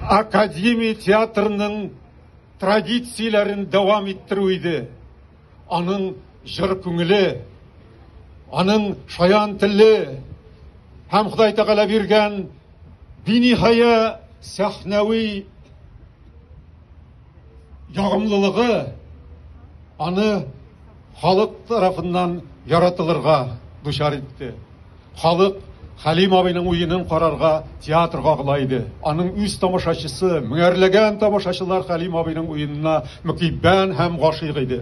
Академия театрының традицияләрен дәвам иттерү иде. Аның җыр күңеле, аның шаян теле һәм Ходай Тәгалә биргән биниһая сәхнәви ягымлылыгы аны халык тарафыннан яратылырга дучар итте. Халык Хәлим абыйның уенын карарга театрга агыла иде. Аның үз тамашачысы, меңәрләгән тамашачылар Хәлим абыйның уенына мөкиббән һәм гашыйк иде.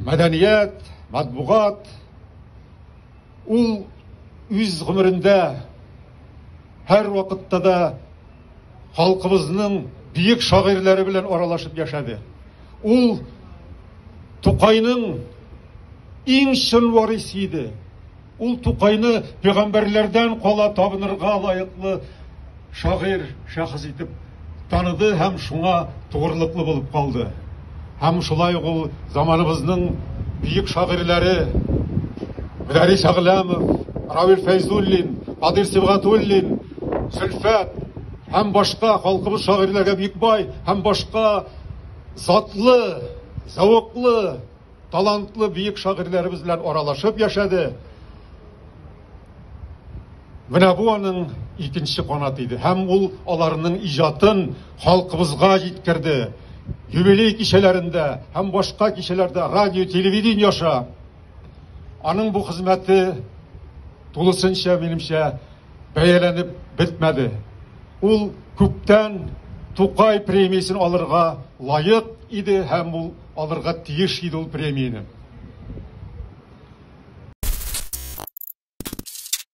Мәдәният, матбугат ул үз гомерендә һәрвакытта да халкыбызның бөек шагыйрьләре белән аралашып яшәде. Ул Тукайның иң чын варисы иде. Ул Тукайны пәйгамбәрләрдән кала табынырга лаеклы шагыйрь, шәхес итеп таныды һәм шуңа тугрылыклы булып калды. Һәм шулай ук ул заманыбызның бөек шагыйрьләре Мөдәррис Әгъләмов, Равил Фәйзуллин, Кадыйр Сибгатуллин, Зөлфәт һәм башка халкыбыз шагыйрьләргә бик бай һәм башка затлы, зәвыклы, талантлы бөек шагыйрьләребез белән аралашып яшәде. Менә бу аның икенче канаты иде. Һәм ул аларның иҗатын халкыбызга җиткерде. Юбилей кичәләрендә һәм башка кичәләрдә радио, телевидение аша аның бу хезмәте тулысынча, минемчә, бәяләнеп бетмәде. Ул күптән Тукай премиясен алырга лаек иде һәм ул алырга тиеш иде ул премияне.